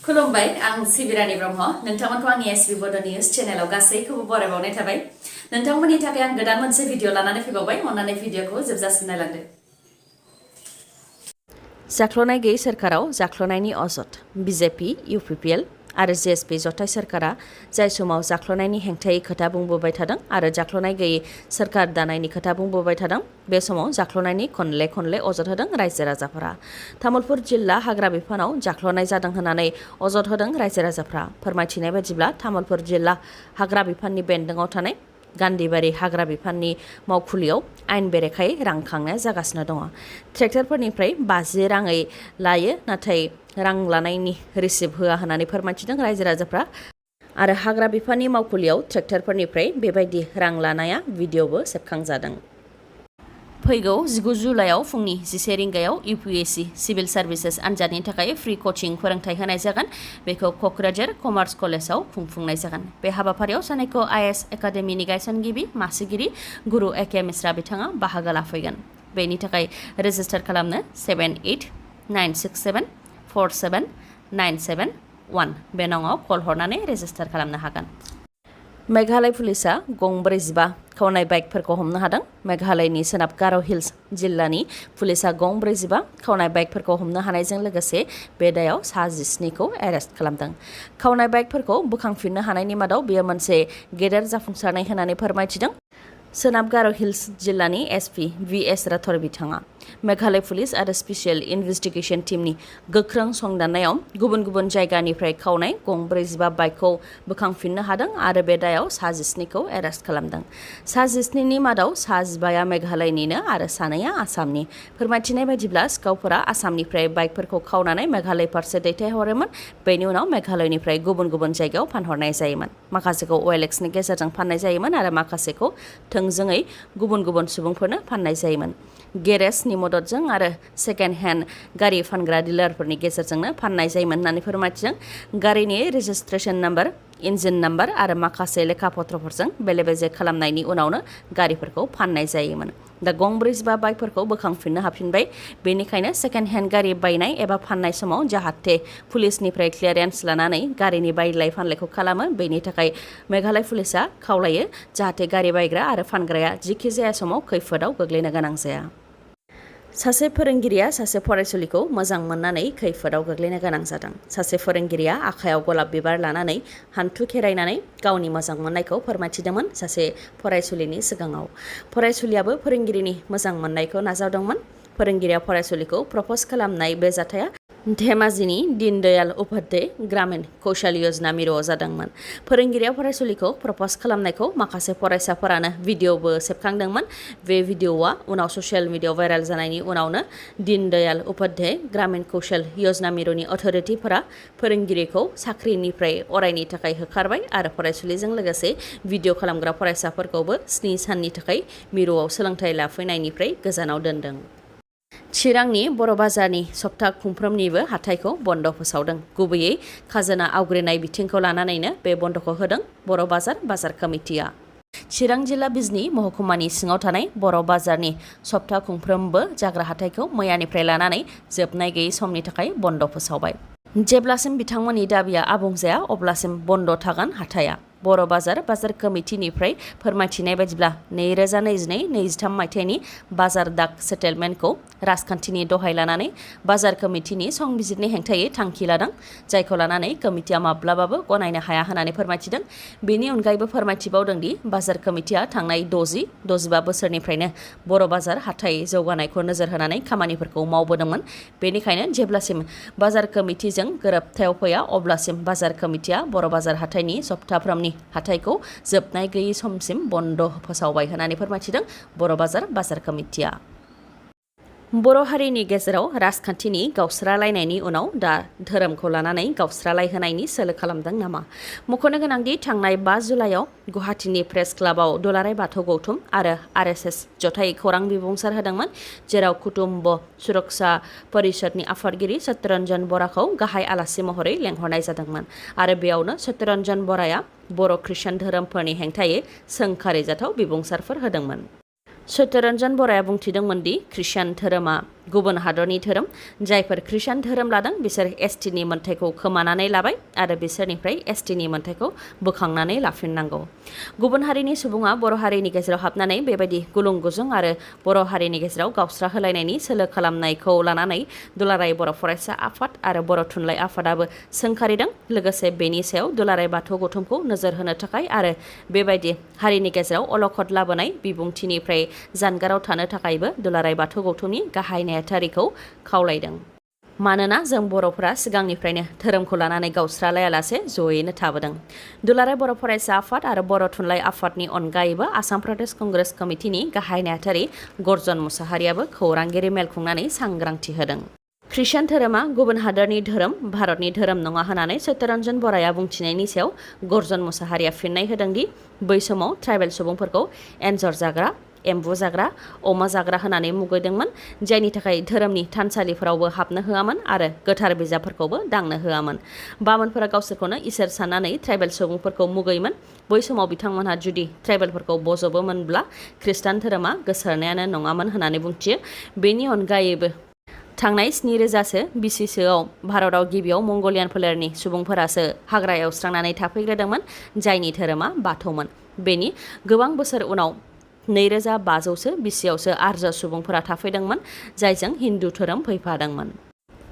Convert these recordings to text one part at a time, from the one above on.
खुलुमबाय आं सिबिरानि ब्रह्म नोंथांमोनखौ आंनि एसबी बड निउज चेनेलाव गासैखौबो बरायबावनाय थाबाय नोंथांमोननि थाखाय आं गोदान मोनसे भिडिअ लानानै फैबावबाय अन्नानै भिडिअखौ जोबजासिम नायलांदो जाख्ल'नाय गैयै सोरखाराव जाख्ल'नायनि अजद बीजेपी यूपीपीएल आरो जेएसपी जथाय सोरखारा जाय समाव जाख्ल'नायनि हेंथायै खोथा बुंबोबाय थादों आरो जाख्ल'नाय गैयै सोरखार दानायनि खोथा बुंबोबाय थादों बे समाव जाख्ल'नायनि खनले खनले अजद होदों रायजो राजाफोरा तामुलपुर जिल्ला हाग्रा बिफानाव जाख्ल'नाय जादों होननानै अजद होदों रायजो राजाफोरा फोरमायथिनाय बायदिब्ला तामुलपुर जिल्ला हाग्रा बिफाननि बेन्दोङाव थानाय गान्धीबारि हाग्रा बिफाननि मावखुलियाव आयेन बेरेखायै रां खांनाया जागासिनो दङ ट्रेक्टरफोरनिफ्राय 50 राङै लायो नाथाय रां लानायनि रिसिभ होआ होननानै फोरमायथिदों रायजो राजाफ्रा आरो हाग्रा बिफाननि मावखुलियाव ट्रेक्टरफोरनिफ्राय बेबायदि रां लानाया भिडिअबो सेबखांजादों फैगौ 19 जुलाइआव फुंनि 11 रिंगायाव यूपीएससी सिविल सार्भिसेस आनजादनि थाखाय फ्री कोचिं फोरोंथाय होनाय जागोन बेखौ क'क्राझार कमार्स कलेजाव खुंफुंनाय जागोन बे हाबाफारियाव सानैखौ आईएएस एकाडेमिनि गायसनगिरि मासिगिरि गुरु एके मिश्रा बिथाङा बाहागो लाफैगोन बेनि थाखाय रेजिस्टार खालामनो 7896747971 बे नङाव कल हरनानै रेजिस्टार खालामनो हागोन मेघालय पुलिसा गं 45 खावनाय बाइकफोरखौ हमनो हादों मेघालयनि सोनाब गार' हिल्स जिल्लानि पुलिसा गं 45 खावनाय बाइकफोरखौ हमनो हानायजों लोगोसे बे दायाव सा 17खौ एरेस्ट खालामदों खावनाय बाइकफोरखौ बोखांफिननो हानायनि मादाव बेयो मोनसे गेदेर जाफुंसारनाय होननानै फोरमायथिदों सोनाब गार' हिल्स जिल्लानि एसपी वीएस राठौर बिथाङा मेघालय पुलिस आरो स्पेशियल इन्वेस्टिगेशन टीमनि गोख्रों संदाननायाव गुबुन गुबुन जायगानिफ्राय खावनाय गं 45 बाइकखौ बोखांफिननो हादों आरो बे दायाव सा 17खौ एरेस्ट खालामदों सा 17नि मादाव सा 15 मेघालयनिनो आरो सानैया आसामनि फोरमायथिनाय बायदिब्ला सिखावफोरा आसामनिफ्राय बाइकफोरखौ खावनानै मेघालय फारसे दैथायहरोमोन बेनि उनाव मेघालयनिफ्राय गुबुन गुबुन जायगायाव फानहरनाय जायोमोन माखासेखौ OLXनि गेजेरजों फाननाय जायोमोन आरो माखासेखौ थोंजोङै गुबुन गुबुन सुबुंफोरनो फाननाय जायोमोन गेरेजनि मददजों आरो सेकेन्ड हेन्ड गारि फानग्रा डिलारफोरनि गेजेरजोंनो फाननाय जायोमोन होननानै फोरमायथिदों गारिनि रेजिस्ट्रेशन नाम्बार इन्जिन नाम्बार आरो माखासे लेखापत्रफोरजों बेले बेजे खालामनायनि उनावनो गारिफोरखौ फाननाय जायोमोन दा गं 45 बाइकफोरखौ बोखांफिननो हाफिनबाय बेनिखायनो सेकेन्ड हेन्ड गारि बायनाय एबा फाननाय समाव जाहाथे पुलिसनिफ्राय क्लियारेन्स लानानै गारिनि बायलाय फानलायखौ खालामो बेनि थाखाय मेघालय पुलिसा खावलायो जाहाथे गारि बायग्रा आरो फानग्राया जिखि जाया समाव खैफोदाव गोग्लैनो गोनां जाया सासे फोरोंगिरिया सासे फरायसुलिखौ मोजां मोननानै खैफोदाव गोग्लैनो गोनां जादों सासे फोरोंगिरिया आखायाव गलाब बिबार लानानै हान्थु खेरायनानै गावनि मोजां मोननायखौ फोरमायथिदोंमोन सासे फरायसुलिनि सिगाङाव फरायसुलियाबो फोरोंगिरिनि मोजां मोननायखौ नाजावदोंमोन फोरोंगिरिया फरायसुलिखौ प्रप'ज खालामनाय बे जाथाया धेमाजिनि दीनदयाल उपाध्याय ग्रामीण कौशल योजना मिरुआव जादोंमोन फोरोंगिरिया फरायसुलिखौ प्रप'ज खालामनायखौ माखासे फरायसाफोरानो भिडिअबो सेबखांदोंमोन बे भिडिअआ उनाव ससियेल मिडियायाव भाइरेल जानायनि उनावनो दीनदयाल उपाध्याय ग्रामीण कौशल योजना मिरुनि अथ'रिटिफोरा फोरोंगिरिखौ साख्रिनिफ्राय अरायनि थाखाय होखारबाय आरो फरायसुलिजों लोगोसे भिडिअ खालामग्रा फरायसाफोरखौबो 7 साननि थाखाय मिरुआव सोलोंथाइ लाफैनायनिफ्राय गोजानाव दोनदों चिरांनि बर' बाजारनि सप्ता खुंफ्रोमनिबो हाथाइखौ बन्द फोसावदों गुबैयै खाजोना आवग्रिनाय बिथिंखौ लानानैनो बे बन्द'खौ होदों बर' बाजार कमिटिया चिरां जिल्ला बिजनी महकुमानि सिङाव थानाय बर' बाजारनि सप्ता खुंफ्रोमबो जाग्रा हाथाइखौ मैयानिफ्राय लानानै जोबनाय गैयै समनि थाखाय बन्द फोसावबाय जेब्लासिम बिथांमोननि दाबिया आबुं जाया अब्लासिम बन्द थागोन हाथाइया बर' बाजार कमिटिनिफ्राय फोरमायथिनाय बायदिब्ला 2022-23 मायथाइनि बाजार दाग सेटेलमेन्टखौ राजखान्थिनि दहाय लानानै बाजार कमिटिनि संबिजिरनि हेंथायै थांखि लादों जायखौ लानानै कमिटिया माब्लाबाबो गनायनो हाया होननानै फोरमायथिदों बेनि अनगायैबो फोरमायथिबावदों दि बाजार कमिटिया थांनाय 60-65 बोसोरनिफ्रायनो बर' बाजार हाथाइ जौगानायखौ नोजोर होनानै खामानिफोरखौ मावबोदोंमोन बेनिखायनो जेब्लासिम बाजार कमिटिजों गोरोबथायाव फैया अब्लासिम बाजार कमिटिया बर' बाजार हाथाइनि सप्ताफ्रोमनि हाथाइखौ जोबनाय गैयै समसिम बन्द फोसावबाय होननानै फोरमायथिदों बर' बाजार कमिटिया बर' हारिनि गेजेराव राजखान्थिनि गावस्रालायनायनि उनाव दा धोरोमखौ लानानै गावस्रालायहोनायनि सोलो खालामदों नामा मख'नो गोनांदि थांनाय 5 जुलाइआव गुवाहाटीनि प्रेस क्लाबाव दुलाराय बाथौ गौथुम आरो आरएसएस जथाय खौरां बिबुंसार होदोंमोन जेराव कुटुम्ब सुरक्षा परिषदनि आफादगिरि सत्यरन्जन बराखौ गाहाय आलासि महरै लेंहरनाय जादोंमोन आरो बेयावनो सत्यरन्जन बराया बर' ख्रिस्टान धोरोमफोरनि हेंथायै सोंखारिजाथाव बिबुंसारफोर होदोंमोन सत्यरन्जन बराया बुंथिदोंमोन दि ख्रिस्टान धोरोमा गुबुन हादरनि धोरोम जायफोर ख्रिस्टान धोरोम लादों बिसोर एसटिनि मोन्थाइखौ खोमानानै लाबाय आरो बिसोरनिफ्राय एसटिनि मोन्थाइखौ बोखांनानै लाफिननांगौ। गुबुन हारिनि सुबुङा बर' हारिनि गेजेराव हाबनानै बेबायदि गुलुं गुजुं आरो बर' हारिनि गेजेराव गावस्राहोलायनायनि सोलो खालामनायखौ लानानै दुलाराय बर' फरायसा आफाद आरो बर' थुनलाइ आफादाबो सोंखारिदों। लोगोसे बेनि सायाव दुलाराय बाथौ गौथुमखौ नोजोर होनो थाखाय आरो बेबायदि हारिनि गेजेराव अलखद लाबोनाय बिबुंथिनिफ्राय जानगाराव थानो थाखायबो दुलाराय बाथौ गौथुमनि गाहाय नेहाथारिखौ खावलायदों। मानोना जों बर'फोरा सिगांनिफ्रायनो धोरोमखौ लानानै गावस्रालायालासे जयैनो थाबोदों। दुलाराय बर' फरायसा आफाद आरो बर' थुनलाइ आफादनि अनगायैबो आसाम प्रदेश कंग्रेस कमिटिनि गाहाय नेहाथारि गर्जन मुसाहारियाबो खौरांगिरि मेल खुंनानै सांग्रांथि होदों। ख्रिस्टान धोरोमा गुबुन हादरनि धोरोम, भारतनि धोरोम नङा होननानै सत्यरन्जन बराया बुंथिनायनि सायाव गर्जन मुसाहारिया फिननाय होदोंदि बै समाव ट्राइबेल सुबुंफोरखौ एन्जर जाग्रा, एम्बु जाग्रा, अमा जाग्रा होननानै मुगैदोंमोन, जायनि थाखाय धोरोमनि थानसालिफोरावबो हाबनो होआमोन आरो गोथार बिजाबफोरखौबो दांनो होआमोन। बामोनफोरा गावसोरखौनो इसोर साननानै ट्राइबेल सुबुंफोरखौ मुगैयोमोन। बै समाव बिथांमोनहा जुदि ट्राइबेलफोरखौ बज'बोमोनब्ला ख्रिस्टान धोरोमा गोसारनायानो नङामोन होननानै बुंथियो। बेनि अनगायैबो थांनाय 7000सो बिसिसोआव भारताव गिबियाव मंगलियान फोलेरनि सुबुंफोरासो हाग्रा एवस्रांनानै थाफैग्रोदोंमोन, जायनि धोरोमा बाथौमोन। बेनि गोबां बोसोर उनाव 2500सो बिसियावसो आर्य सुबुंफोरा थाफैदोंमोन, जायजों हिन्दु धोरोम फैफादोंमोन।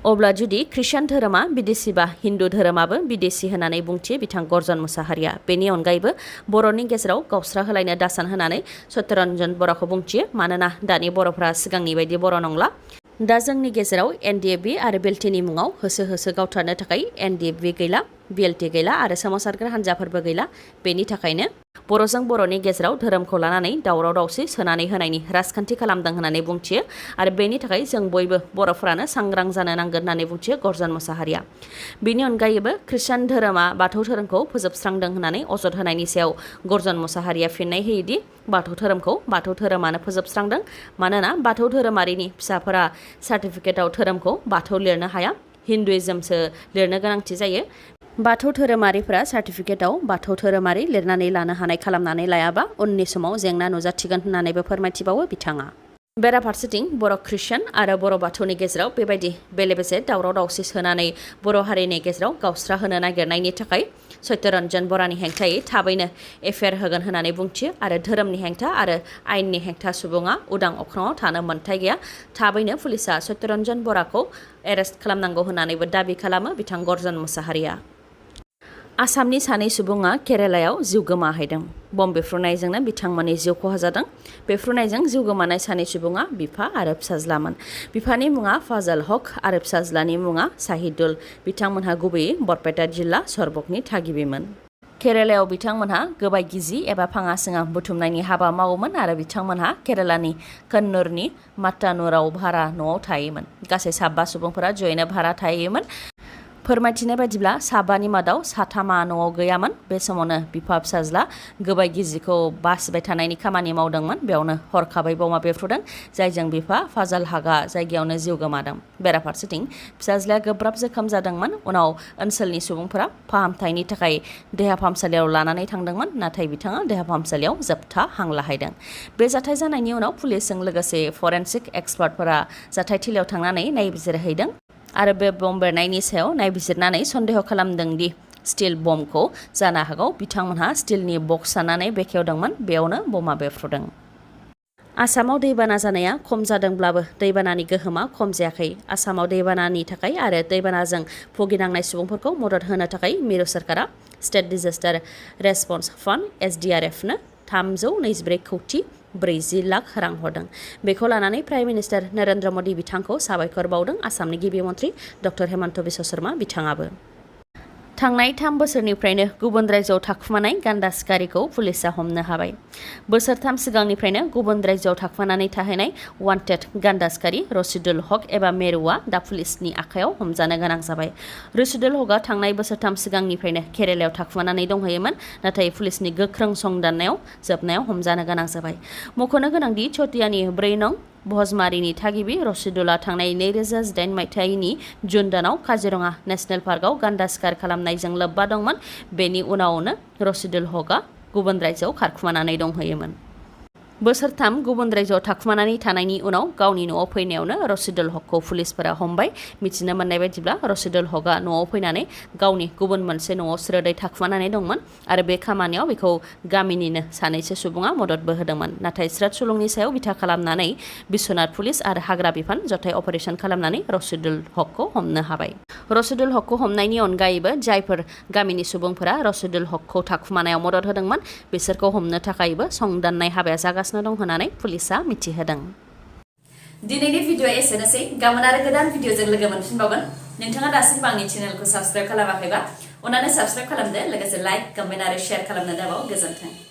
अब्ला जुदि ख्रिस्टान धोरोमा बिदेशिबा हिन्दु धोरोमाबो बिदेशि होननानै बुंथियो बिथां गर्जन मुसाहारिया। बेनि अनगायैबो बर'नि गेजेराव गावस्राहोलायनो दासान होननानै सत्यरन्जन बराखौ बुंथियो। मानोना दानि बर'फ्रा सिगांनि बायदि बर' नंला। दा जोंनि गेजेराव एनडिएफबि आरो बिएलटिनि मुङाव होसो होसो गावथारनो थाखाय एनडिएफबि गैला, बिएलटि गैला आरो सोमावसारग्रा हान्जाफोरबो गैला। बेनि थाखायनो बर'जों बर'नि गेजेराव धोरोमखौ लानानै दावराव दावसि सोनानै होनायनि राजखान्थि खालामदों होननानै बुंथियो आरो बेनि थाखाय जों बयबो बर'फोरानो सांग्रां जानो नांगोन होननानै बुंथियो गर्जन मुसाहारिया। बेनि अनगायैबो ख्रिस्टान धोरोमा बाथौ धोरोमखौ फोजोबस्रांदों होननानै अजद होनायनि सायाव गर्जन मुसाहारिया फिननाय होयोदि बाथौ धोरोमखौ बाथौ धोरोमानो फोजोबस्रांदों। मानोना बाथौ धोरोमारिनि फिसाफोरा सार्टिफिकेटआव धोरोमखौ बाथौ लिरनो हाया, हिन्दुइजमसो लिरनो गोनांथि जायो। बाथौ धोरोमारिफोरा सार्टिफिकेटआव बाथौ धोरोमारि लिरनानै लानो हानाय खालामनानै लायाबा उननि समाव जेंना नुजाथिगोन होननानैबो फोरमायथिबावो बिथाङा। बेराफारसेथिं बर' ख्रिस्टान आरो बर' बाथौनि गेजेराव बेबायदि बेले बेजे दावराव दावसि सोनानै बर' हारिनि गेजेराव गावस्राहोनो नागिरनायनि थाखाय सत्यरन्जन बरानि हेंथायै थाबैनो एफआइआर होगोन होननानै बुंथियो आरो धोरोमनि हेंथा आरो आयेननि हेंथा सुबुङा उदां अख्राङाव थानो मोन्थाय गैया। थाबैनो पुलिसा सत्यरन्जन बराखौ एरेस्ट खालामनांगौ होननानैबो दाबि खालामो बिथां गर्जन मुसाहारिया। आसामनि सानै सुबुङा केरालायाव जिउ गोमाहैदों। बम बेफ्रुनायजोंनो बिथांमोननि जिउ खहा जादों। बेफ्रुनायजों जिउ गोमानाय सानै सुबुङा बिफा आरो फिसाज्लामोन। बिफानि मुङा फाजल हक आरो फिसाज्लानि मुङा साहिदुल। बिथांमोनहा गुबैयै बरपेटा जिल्ला सरबकनि थागिबिमोन। केरालायाव बिथांमोनहा गोबाय गिजि एबा फाङा सिङा बुथुमनायनि हाबा मावोमोन आरो बिथांमोनहा केरालानि कन्नुरनि माट्टानुराव भारा न'आव थायोमोन। गासै 7 सुबुंफोरा जयैनो भारा थायोमोन। फोरमायथिनाय बायदिब्ला 7नि मादाव 3 न'आव गैयामोन। बे समावनो बिफा फिसाज्ला गोबाय गिजिखौ बासिबाय थानायनि खामानि मावदोंमोन। बेयावनो हरखाबै बमा बेफ्रुदों, जायजों बिफा फाजल हागा जायगायावनो जिउ गोमादों। बेराफारसेथिं फिसाज्लाया गोब्राब जोखोम जादोंमोन। उनाव ओनसोलनि सुबुंफोरा फाहामथायनि थाखाय देहा फाहामसालियाव लानानै थांदोंमोन, नाथाय बिथाङा देहा फाहामसालियाव जोबथा हां लाहैदों। बे जाथाय जानायनि उनाव पुलिसजों लोगोसे फरेन्सिक एक्सपार्टफोरा जाथायथिलियाव थांनानै नायबिजिरहैदों आरो बे बम बेरनायनि सायाव नायबिजिरनानै सन्देह खालामदों दि स्टिल बमखौ जानो हागौ बिथांमोनहा स्टिलनि बक्स साननानै बेखेवदोंमोन, बेयावनो बमा बेफ्रुदों। आसामाव दैबाना जानाया खम जादोंब्लाबो दैबानानि गोहोमा खम जायाखै। आसामाव दैबानानि थाखाय आरो दैबानाजों भुगिनांनाय सुबुंफोरखौ मदद होनो थाखाय मिरु सोरखारा स्टेट डिजास्टार रेसपन्स फान्ड SDRFनो 324 कौटि 40 लाख रां हरदों। बेखौ लानानै प्राइम मिनिस्टार नरेन्द्र मदि बिथांखौ साबायखर बावदों आसामनि गिबि मन्थ्रि डक्टर हेमन्त बिश्व शर्मा बिथाङाबो। थांनाय 3 बोसोरनिफ्रायनो गुबुन रायजोआव थाखुमानाय गान्दा सिखारिखौ पुलिसा हमनो हाबाय। बोसोरथाम सिगांनिफ्रायनो गुबुन रायजोआव थाखुमानानै थाहैनाय वान्टेड गान्दा सिखारि रसिदुल हक एबा मेरुआ दा पुलिसनि आखायाव हमजानो गोनां जाबाय। रसिदुल हकआ थांनाय बोसोरथाम सिगांनिफ्रायनो केरालायाव थाखुमानानै दंहैयोमोन, नाथाय पुलिसनि गोख्रों संदाननायाव जोबनायाव हमजानो गोनां जाबाय। मख'नो गोनांदि चटियानि 4 नं भजमारिनि थागिबि रसिदुलआ थांनाय 2018 मायथाइनि जुन दानाव काजिरङा नेशनेल पार्कआव गान्दा सिखार खालामनायजों लोब्बा दंमोन। बेनि उनावनो रसिदुल हकआ गुबुन रायजोआव खारखुमानानै दंहैयोमोन। बोसोरथाम गुबुन रायजोआव थाखुमानानै थानायनि उनाव गावनि न'आव फैनायावनो रशिदुल हकखौ पुलिसफोरा हमबाय। मिथिनो मोननाय बायदिब्ला रशिदुल हकआ न'आव फैनानै गावनि गुबुन मोनसे न'आव स्रोदै थाखुमानानै दंमोन आरो बे खामानियाव बेखौ गामिनिनो सानैसो सुबुङा मददबो होदोंमोन। नाथाय स्रोद सुलुंनि सायाव बिथा खालामनानै बिश्वनाथ पुलिस आरो हाग्रा बिफान जथाय अपारेशन खालामनानै रशिदुल हकखौ हमनो हाबाय। रशिदुल हकखौ हमनायनि अनगायैबो जायफोर गामिनि सुबुंफोरा रशिदुल हकखौ थाखुमानायाव मदद होदोंमोन बिसोरखौ हमनो थाखायबो संदाननाय हाबाया जागासिनो दं होननानै पुलिसआ मिथिहोदों। दिनैनि भिडिअ'आ एसेनोसै। गाबोन आरो गोदान भिडिअ'जों लोगो मोनफिनबावगोन। नोंथाङा दासिमबो आंनि चेनेलखौ साबस्क्राइब खालामाखैबा अन्नानै साबस्क्राइब खालामदो, लोगोसे लाइक, कमेन्ट आरो शेयार खालामनो दाबाव। गोजोन्थों।